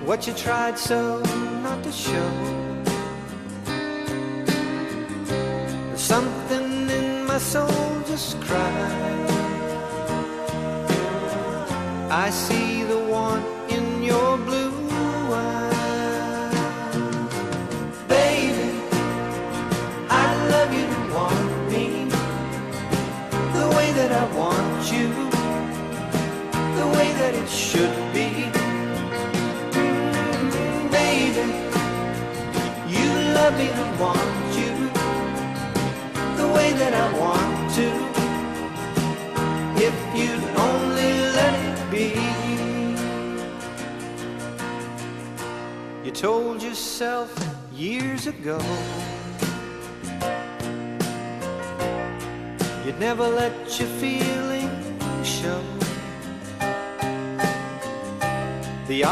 What you tried so not to show. There's something in my soul just cried. I see the want in your blue eyes. Baby, I love you to want me the way that I want you, the way that it should be. Baby, you love me to want you the way that I want to. If you'd only let it be. You told yourself years ago you'd never let your feelings show. The